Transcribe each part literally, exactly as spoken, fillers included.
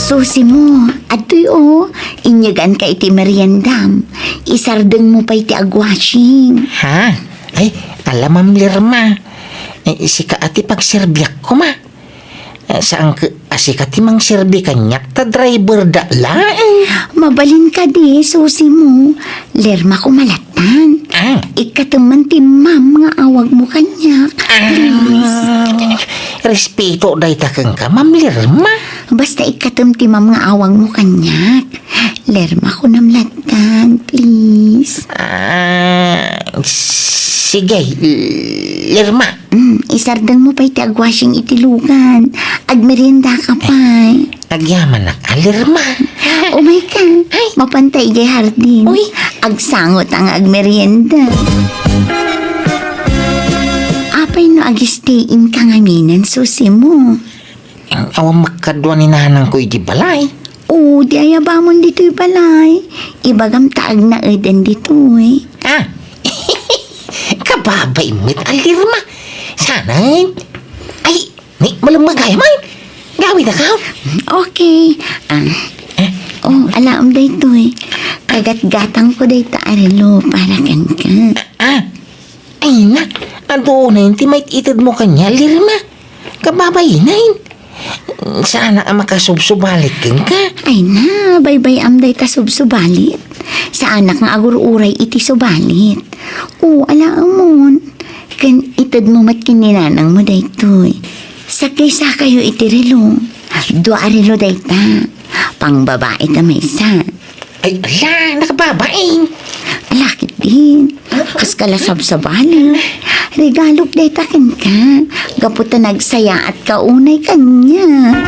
Susi mo, adtoy o, inyaganka iti meriendam. Isardengmo pay ti agwashing. Ha? Ay, ala, Ma'am Lirma. Eh, sika a ti pagserbiak koma. Eh, saan ka, a sika ti mangserbi kaniak ta driver da laeng. Mabalin kadi, Susi mo. Lirma ko malattan. Ah. Ikkatem man ti ma'am nga awagmo kaniak. Ah, please. Respeto dayta kenka, Ma'am Lirma. Basta ikkatem ti ma'am nga awagmo kaniak. Lirma ko namlattan, please. Ah, sige, Lirma. Mm, isardengmo pay ti agwashing iti lugan. Agmerienda ka pay. Agyamanak a, Lirma. Umay ka. Ay. Mapanta idiay hardin. Uy. Agsango ta nga agmerienda. Apay no agistay-in ka ngaminen, Susi mo? Awan makadua ni nanang ko idi balay. O, di ayabamon ditoy balay. Ibagam ta agnaeden ditoy. Ah. Kababain met a, Lirma. Saan? Ay, ni, malemmeg ay man. Gawid ako. Okay. Ah. Eh? O, alaem daytoy. Kagatgatang ko dayta a relo para kenka. Ah. Ay na, adu unay ti mait-ited mo kaniak, Lirma. Kababain ay. Saan a makasubsubalit kenka? Ay na, baybay-am dayta subsubalit. Saanak nga agur-uray iti subalit. O, alaemon. Ken itedmo met ken ni nanangmo daytoy. Sakay-sakayo iti relo. Dua a relo dayta. Pangbabai ta maysa. Ay, ala, nakababain. Ala, ketdin. Kaska la sabsabali. Regalok dayta kenka. Gapu ta nagsayaat ka unay kaniak.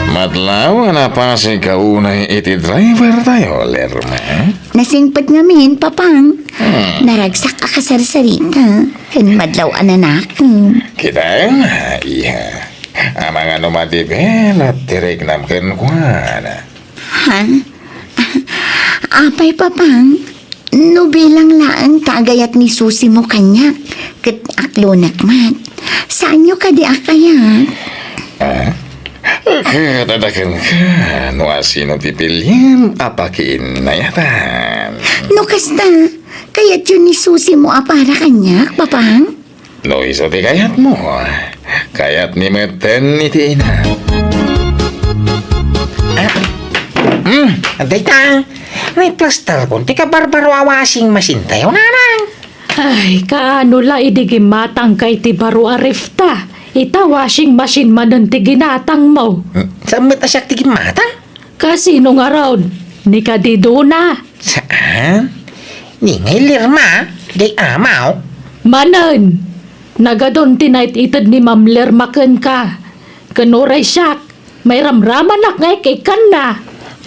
Madlaw a napasig ka unay iti driver tayo, Lerma. Nasingpet ngamin, Papang. Hmm. Naragsak a kasarsarita. Ken madlaw a nanakem. Kita, iha. Amangan no madibelat ti riknam kenkuana. Ha? Apay, Papang, no bilang laeng ta agayat ni Susi mo kaniak, ket aklonek met. Saanyo kadi a kayat? Ah? Ket adda kenka, no asino ti bilin a pakiinnayatan. No kasta, kayatyo ni Susi mo a para kaniak, Papang? No isu ti kayatmo, kayatmi metten iti ina. Ah, hmm, dayta, naiplastarkon ti kabarbaro a washing machine tayo, nanang. Ay, kaano la idi gimatangka iti baro a refta? Ita washing machine manen ti ginatangmo. Hmm, saan met a siak ti gimmatang? Kasino ngarud? Ni kadi Dona? Saan? Ni ngay Lerma, day amaw? Manen, nagadun ti nait-ited ni Ma'am Lerma kenka. Ken uray siak, mairamramanak nga ikkanna.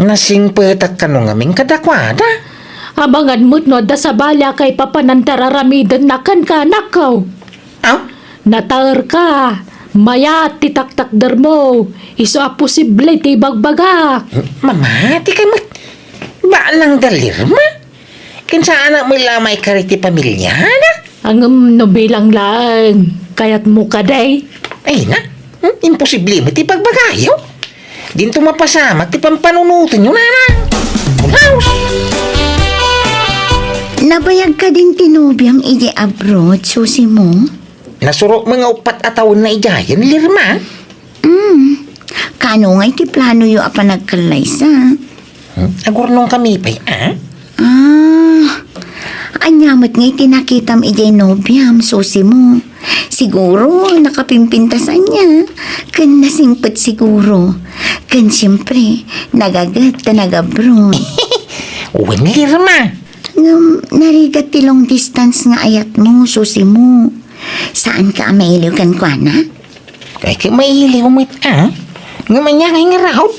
Nasingpetak kano ngamin kadakuada? Amangan met no adda sabali a kaipapanan ti ar-aramidenna kenka, anakko. Aw? Nataerka, mayat ti taktakdermo, isu a posible ti ibagbagak. Mamati ka met. Balang da Lerma. Ken saanak met la a maikari ti pamiliana. Ngem no bilang laeng, kayatmo kadi? Ay na, hmm, imposible met ti ibagbagayo. Dinto mapasamak ti pampanunotenyo, nanang. House! Nabayag kadin ti nobiam idiay abroad, Susi mo? Nasurok met nga uppat a tawenna idiayen, Lerma. Hmm. Kaano ngay ti planoyo a panagkallaysa? Hmm? Agurnongkami pay, a? Ah, ania met ngay ti nakitam idiay nobiam, Susi mo? Siguro, nakapimpintas ania. Ken nasingpet siguro. Ken siempre, nagaget ta nagabroad. Wen, Lerma. Ngem, narigat ti long distance nga ayatmo, Susi mo. Saanka a mailiw kenkuana? Ay, ket mailiw met, a? Ngem ania ngay ngarud?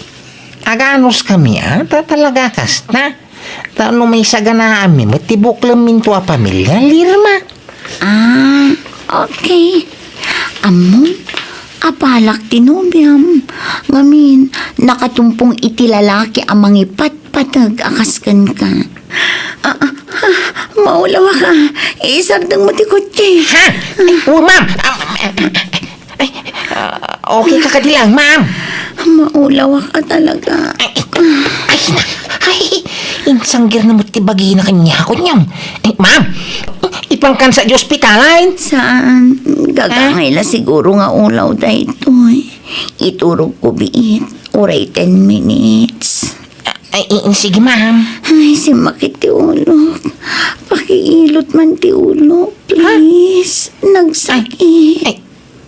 Aganuskami, a? Ta talaga kasta. Ta no maisaganaanmi met ti buklemminto a pamilia, Lerma. Ah, okay. Ammom, apalak ti nobiam. Ngamin, nakatumpong iti lalaki a mangipatpateg a kas kenka. Ah, ah, ah, maulawaka. Isardengmo ti kotse. Ha? Ay, oh, ma'am. Ah, ay, ah, okay ka kadi lang, ma'am? Maulawak a talaga. Ay, ay, ay, insanggir na met ti bagina kaniak, kunyam. Eh, ma'am, ipangkan sa di ospitalan. Saan? Gagangay la siguro nga ulaw daytoy. Iturogko biit, uray ten minutes. Ay, i-, sige, ma'am. Ay, simakit ti ulok. Pakiilot man ti ulok, please. Nagsakit. Ay,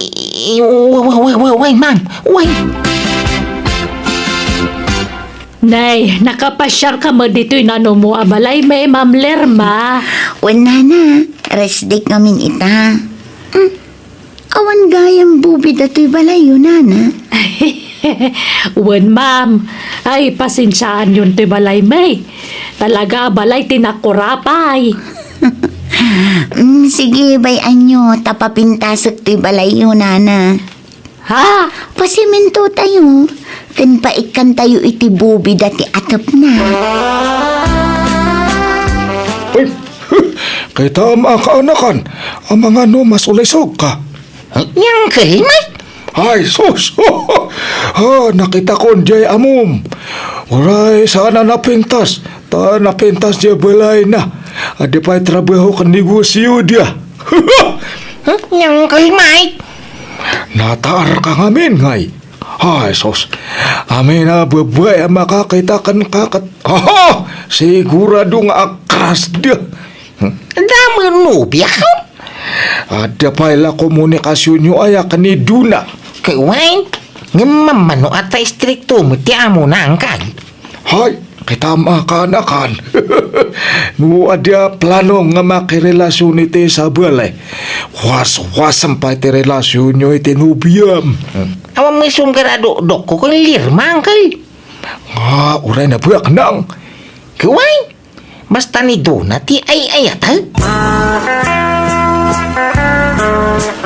i-, i-, wa-, wa-, wa-, wa-, why, ma'am? Why? Nay, nakapasiarka met ditoy nanumo a balay, may Ma'am Lerma. Wen, nana, rest day ngamin ita. Hmm? Awan gayam bubi datoy balayyo, nana. Wen, ma'am. Ay, pasensiaanyon toy balay, may. Talaga a balay ti nakurapay. Mm, sige, bay-anyo, ta papintasek toy balayyo, nana. Ha? Pasimintotayo, ken paikkantayo iti bubi dati atepna. Ay, kitam a kaanakan, amangano masulisog ka? Ni Uncle Mike? Ay, sus! Ah, nakitakon diay amom. Uray, saan a napintas, ta napintas diay balayna. Adi pay trabaho ken negosio dia. Ni Uncle Mike? Nataarka ngamin, ngay. Ay, sus. Amin a babai a makakita kenka ket, aha! Sigurado nga akras dia. Damo nobia ka? Adda pay la komunikasionyo aya ken ni Dona. Ket wen, ngem mammano a ta istrikto met ti amona, Uncle. Hay, kitam a kaanakan. No adda plano nga makirelasion iti sabali, waswasem pay ti relasionyo iti nobiam. Awan met sumgarado dokko ken Lerma, Uncle. Nga, uray na biak nang. Ket wen, basta ni Dona ti ay-ayatek.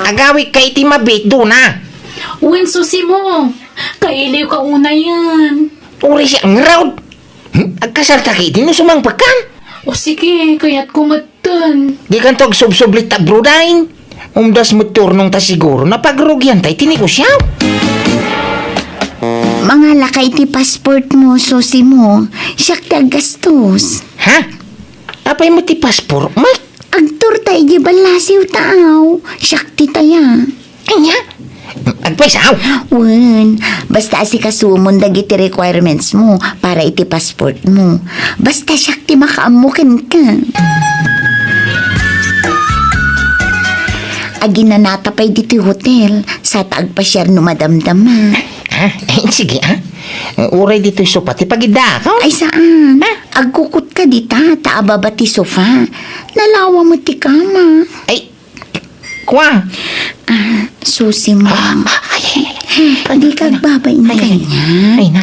Agawidka iti mabiit, Dona. Wen, Susimo, kailiwka unayen. Uray siya ngarud. Hmm? Agkasarka ketdi no sumangpetkan? O sige, kayatko metten. Dikanto agsubsublit ta brudain. Umdas met ti urnongta siguro, napagrugianta iti negosio. Mangalaka iti passportmo, Susimo. Siak ti aggastos. Ha? Apay met ti passport, Mike? Agturta idiay ballasiw ta aw. Siak ti taya. Ania? Agpayso? Wen, basta asikasomon dagiti requirementsmo para iti passportmo. Basta siak ti makaammo kenka. Aginanata pay ditoy hotel, sa ta agpasiar no madamdama. Ah, eh, sige, ah. Uray ditoy sofa ti pagiddaak, oh. Ay, saan? Ah? Agkukutka dita, ta ababa ti sofa. Nalawa met ti kama. Ay, Kua? Ah, Susimo. Ah, ay, ay, ay. Dika agbabain kaniak. Ay, na.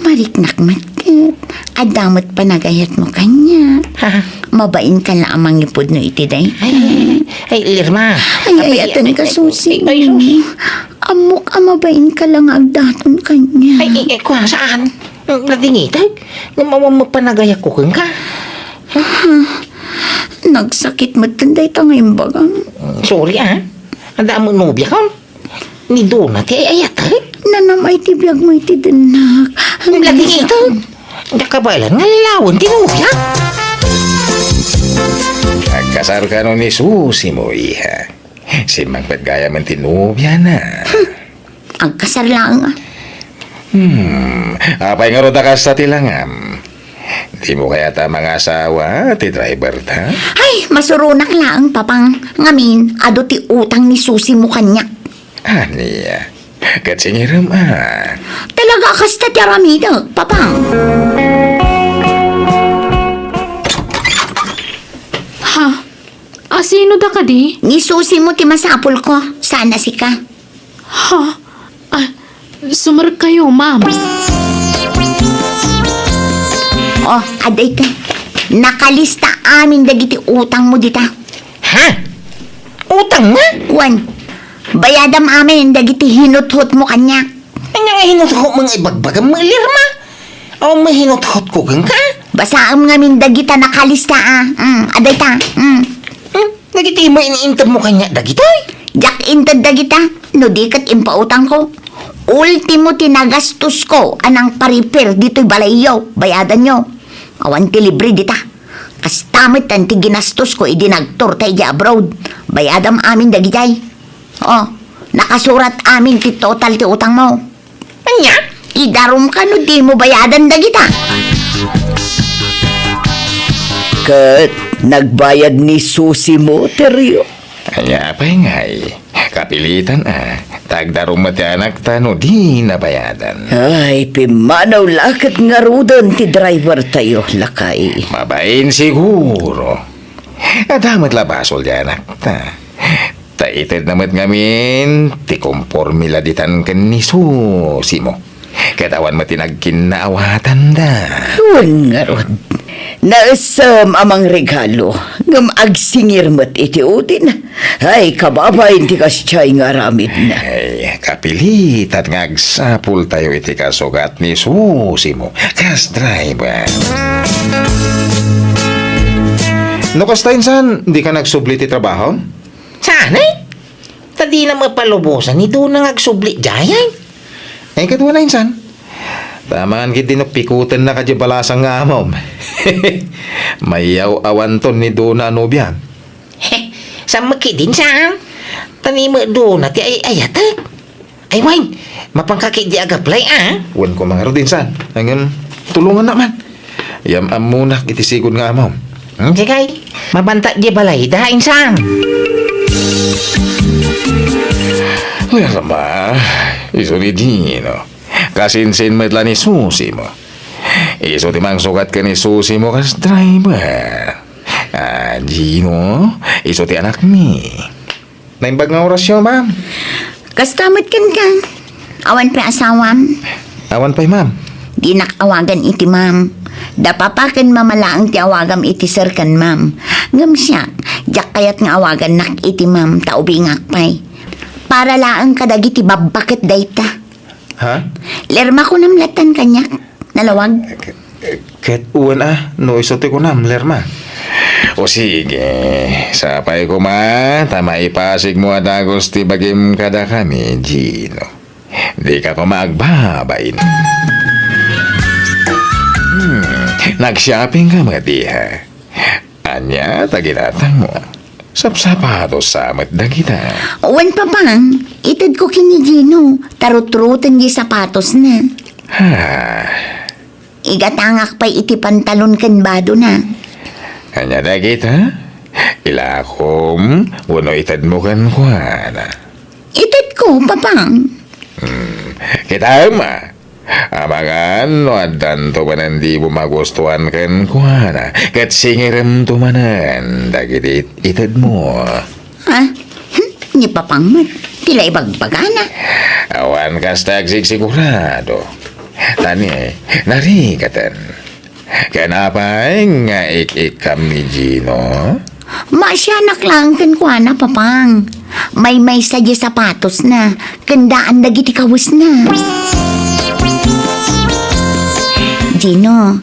Mariknak met ket. Adda met panagayatmo kaniak. Ha? Mabainka la a mangipudno iti dayta. Ay, ay, ay, Lerma. Ay, ay, ay, ay, Susimo. Ay, sus. Ammok a mabainka la nga agdaton kaniak. Ay, ay, ay, kua, saan? Nadingitak? Ngem awan met panagayatko kenka. Ah, nagsakit metten dayta nga imbagam. Mm, sorry, ah. Adda met nobiak? Ni Dona ti ay-ayatek? Nanam-ay ti biagmo iti dennak. Lagi ito. Diak kabaelan nga lawen ti nobiak. Agkasar kano ni Susimo, iha? Simmangpet gayam ti nobiana. Agkasar laeng. Hmm, apay ngarud a kasta ti langam? Dimo kayat a mangasawa ti driver ta? Ay, masuronak laeng, Papang. Ngamin, adu ti utang ni Susimo kaniak. Ania? Ket singirem a. Talaga a kasta ti aramidek, Papang. Ha? Asino da kadi? Ni Susimo ti masapulko, saan a sika. Ha? Ah, sumarkayo, ma'am. Oh, adda ita. Nakalista amin dagiti utangmo dita. Ha? Utang nga? Wen, bayadam amin dagiti hinuthotmo kaniak. Ania nga hinuthotmo nga ibagbagam, Lerma? Awan met hinuthotko kenka? Basaem ngamin dagita nakalista a. Mm, adda ita. Mm. Hmm? Dagiti main-intedmo kaniak dagitoy? Diak inted dagita, no di ket impautangko. Ultimo ti nagastosko a nangpa-repair ditoy balayyo, bayadanyo. Awan ti libre dita. Kasta met ti ginastosko idi nagtourta idiay abroad. Bayadam amin dagidiay. O, nakasurat amin ti total ti utangmo. Ania? Idarum ka no dimo bayadan dagita. Ket nagbayad ni Susimo, Terio? Ania pay ngay? Kapilitan a. Ta agdarum met ti anakta no dina bayadan. Ay, pimmanaw la ket ngaruden ti drivertayo, lakay. Mabain siguro. Adda met la basol ti anakta. Ta itedna met ngamin ti komporme la ditan ken ni Susimo. Ket awan met ti nagkinnaawatanda. Wen ngarud, naessem a mangregalo, ngem agsingir met iti udin. Ay, kababain ti kasdiay nga aramidna. Ay, kapilitan nga agsapultayo iti kasugat ni Susimo kas driver. No kasta, insan, dika nagsubli ti trabahom? Saan, eh? Ta dina mapalubosan ni Dona nga agsubli diay, ay. Ay, kaduana, insan. Ta amangan ketdi no pikutennak diay balasang nga amom. Mayaw-awanton ni Dona a nobiam. Saan met ketdin, insan? Ta ni met Dona ti ay-ayatek. Ay, wen, mapanka ketdi agaplay, a? Wen koma ngarud, insan. Ngem, tulongannak man. Yam-ammonak iti sigud nga amom. Hmm, sige. Mapanta diay balayda, insan. Lerma, isu ni Gino. Kasinsin met la ni Susimo. Isu ti mangsukat ken ni Susimo kas driver. A, Gino, isu ti anakmi. Naimbag nga orasyo, ma'am. Kasta met kenka. Awan pay asawam? Awan pay, ma'am. Dinak awagan iti ma'am. Da papa ken mama laeng ti awagam iti sir ken ma'am. Ngem siak, diak kayat nga awagannak iti ma'am ta ubingak pay. Para laeng kadagiti babba ket dayta. Ha? Lerma, kunam lattan kaniak. Nalawag? K-, ket wen a, no isu ti kunam, Lerma. O sige, sapay koma, ta maipasigmo a dagus ti bagim kadakami, Gino. Dika koma agbabain. Hmm, nag-shopping ka met, iha? Ania ta ginatangmo? Sapsapatos sa met dagita. Wen, papa, itedko ken ni Gino, ta rutruten diay sapatosna. Ha? Igatangak pay iti pantalon ken badona. Ania dagita? Ilakom wenno itedmo kenkuana? Itedko, papa. Hmm. Kitaem, a. Amangan no addanto manen dimo magustuan kenkuana, ket singiremto manen dagiti it-, itedmo. Ha? Hmm? Ni Papang met, ti la ibagbagana. Awan kasta agsigsigurado. Ta ni, narigaten. Ken apay nga ik-ikkam ni Gino? Maasianak laeng kenkuana, Papang. Maymaysa diay sapatosna, ken daan dagiti kawesna. Gino,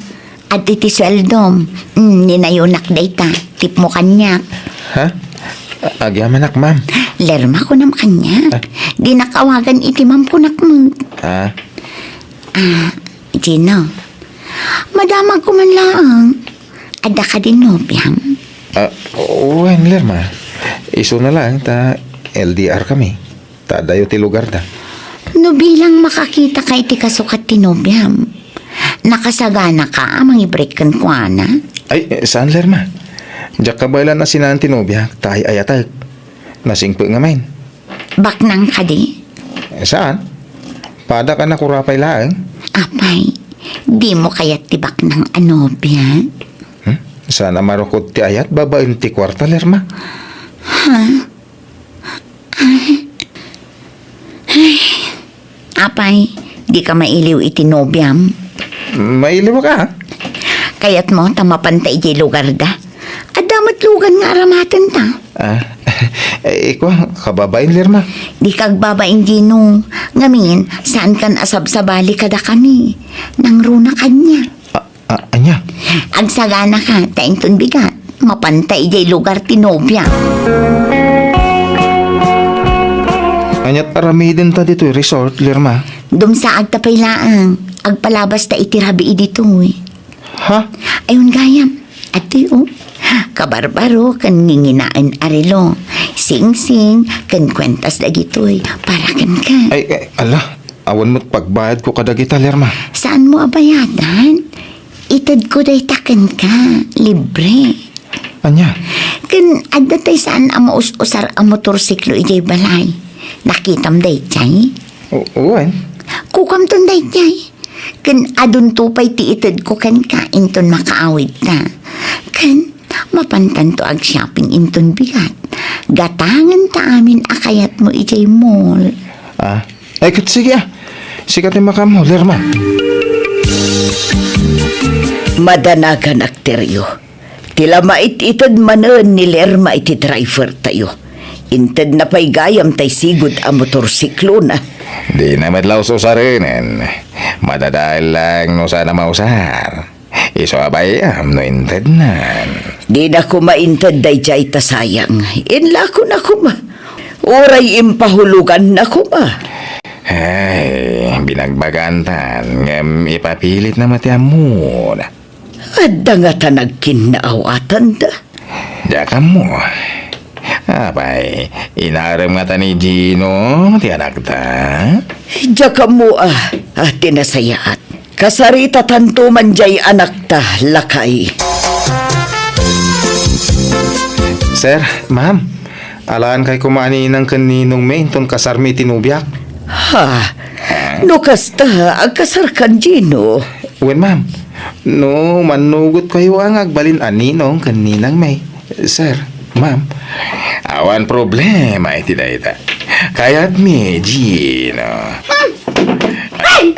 adtoy ti sueldom. Mm, ninayonak dayta. Tipmo kaniak. Ha? A-, agyamanak, ma'am. Lerma, kunam kaniak. Ah. Dinak awagan iti ma'am, kunak met. Ah. Ah, Gino, madamagko man laeng. Adda kadin nobiam? Ah, wen, Lerma. Isuna laeng ta L D R kami. Ta adayo ti lugarda. No bilang makakitaka iti kasukat ti nobiam, nakasaganaka a mangibreak kenkuana? Ay, eh, saan, Lerma. Diak kabaelan a sinaen ti nobiak ta ay-ayatek. Nasingpet ngamin. Baknang kadi? Eh, saan? Padak a nakurapay laeng. Apay, dimo kayat ti baknang a nobia? Hmm? Saan a marukod ti ayat babaen ti kuarta, Lerma? Ha? Ay. Ay. Apay, dika mailiw iti nobiam? Mailiwak a. Kayatmo ta mapanta idiay lugarda? Adda met lugan nga aramatenta. Ah, eh, ikaw, kababain, Lerma. Dika agbabain, Gino. Ngamin, saankan a sabsabali kadakami. Nangruna kaniak. Ah, ah, ania? Agsaganaka, ta inton bigat, mapanta idiay lugar ti nobia. Ania't aramidenta ditoy resort, Lerma? Dumsaagta pay laeng. Agpalabasta iti rabii ditoy. Ha? Ayon gayam. Adtoy, o. Kabarbaro ken nginginaen a relo. Singsing ken kuentas dagitoy para kenka. Ay, ay, ala. Awan met pagbayadko kadagita, Lerma. Saanmo a bayadan? Itedko dayta kenka, libre. Ania? Ken adda tay saan a maus-usar a motorsiklo idiay balay. Nakitam daydiay? O-, wen. Kukuamton daydiay. Ken adunto pay ti itedko kenka inton makaawidta. Ken mapantanto ag-shopping inton bigat. Gatangenta amin a kayatmo idiay mall. Ah, ay, ket sige, ah. Sika ti makaammo, Lerma. Madanaganak, Terio. Ti la mait-ited manen ni Lerma iti driver tayo. Intedna pay gayam tay sigud a motorsiklona. Dina met la us-usarenen. Madadael laeng no saan a mausar. Isu a bay-am no intednan. Dina koma inted daydiay ta sayang. Inlakona koma. Uray impahuloganna koma. Ay, binagbagantan, ngem ipapilitna met ti ammona. Adda ngata nagkinnaawatanda? Diak ammo. Apay, inarem ngata ni Gino ti anakta? Diak ammo a, a, ti nasayaat. Kasaritatanto man diay anakta, lakay. Sir, ma'am, alaen kay koma a ninang ken ninongmi inton kasarmi iti nobiak. Ha? No kasta, agkasarkan, Gino? Wen, ma'am. No mannugotkayo a nga agbalin a ninong ken ninangmi, sir, ma'am. Awan problema iti dayta. Kayatmi, Gino. Ay!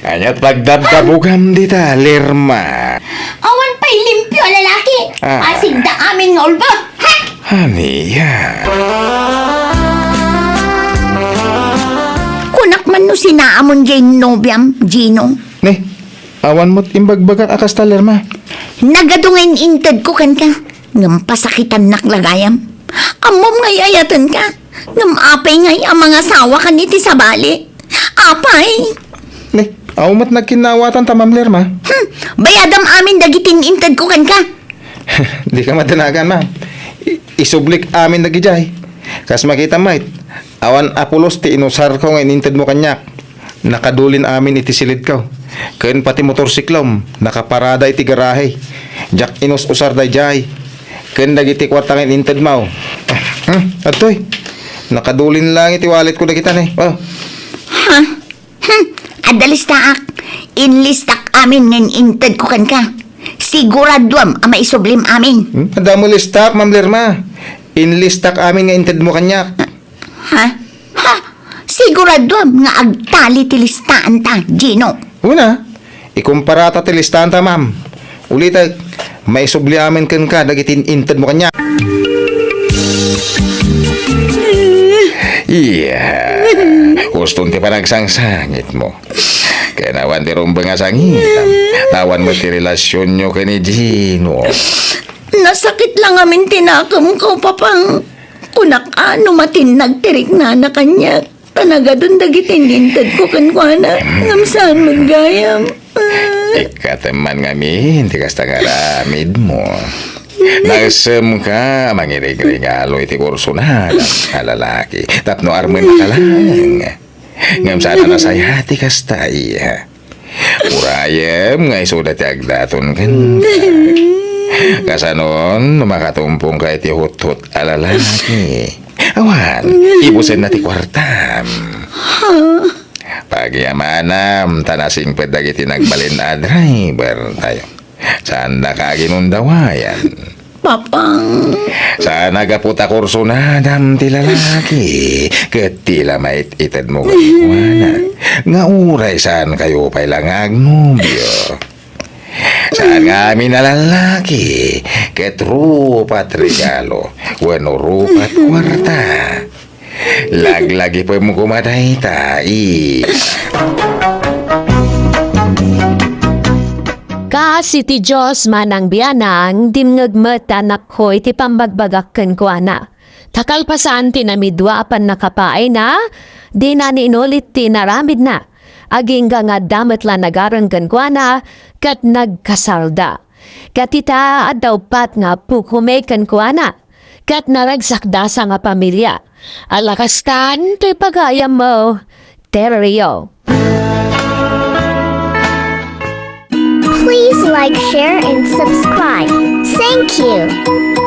Ania't pagdabdabugam dita, Lerma? Awan pay limpio a lalaki. Ah. Asigda amin nga ulbod. Ha? Ania? Kunak man no sinaamon diay nobiam, Gino. Ne, awan met imbagbagak a kasta, Lerma. Nagadu nga in-intedko kenka, ngem pasakitannak la gayam. Ammom nga ay-ayatenka, ngem apay ngay a mangasawakan iti sabali? Apay? Ne, awan met nagkinnaawatanta, Ma'am Lerma. Hmm, bayadam amin dagiti in-intedko kenka. Dika madanagan, ma'am. I-, isublik amin dagidiay. Kas makitam met, awan a pulos ti inusarko nga inintedmo kaniak. Nakadulin amin iti silidko. Ken pati motorsiklom, nakaparada iti garahe. Diak inus-usar daydiay. Ken dagiti kuarta nga inintedmo. Hmm, adtoy. Nakadulin laeng iti walletko dagita ne. Oh. Ha? Hmm, adda listaak. Inlistak amin nga in-intedko kenka. Siguraduam a maisublim amin. Hmm, adda mo listaak, Ma'am Lerma. Inlistak amin nga intedmo kaniak. Ha? Ha? Siguraduam nga agtali ti listaanta, Gino. Una, ikumparata ti listaanta, ma'am. Ulitek, maisubli amin kenka dagiti intedmo kaniak. Iya, uston ti panagsangsangitmo. Ken awan ti rumbeng a sangitam. Awan met ti relasionyo ken ni Gino. Nasakit la ngamin ti nakemko, Papang. Kunak a no matinnag ti riknana kaniak. Ta nagadun dagiti intedko kenkuana, ngem saan met gayam. Ikkatem man ngamin ti kasta nga aramidmo. Nasemka a mangirigregalo iti kursunada a lalaki tapno armenka laeng. Ngem saan a nasayaat ti kasta, iya. Urayem nga isuda ti agdaton kenka. Kasanon no makatumpongka iti huthot a lalaki? Awan, ibusenna ti kuartam. Pagyamanam ta nasingpet dagiti nagbalin a driver tayo. Saandaka a ginundawayan. Papang. Saan a gapu ta kursunadam ti lalaki, ket ti la mait-itedmo kenkuana, nga uray saankayo pay la nga agnobio. Saan nga amin a lalaki, ket rupat regalo, wenno rupat kuarta. Laglagipem koma dayta, i. Kaasi ti Dios manang bianang, dimngeg met, anakko, iti pambagbagak kenkuana. Takalpasan ti namidua a pannakapaayna, dina ni inulit ti inaramidna. Agingga nga adda met la nagareng kenkuana ket nagkasalda. Ket ita, adda uppat nga appo kome kenkuana, ket naragsakdasa nga pamilia. Ala kastan toy pagayammo, Terrio. Please like, share, and subscribe. Thank you.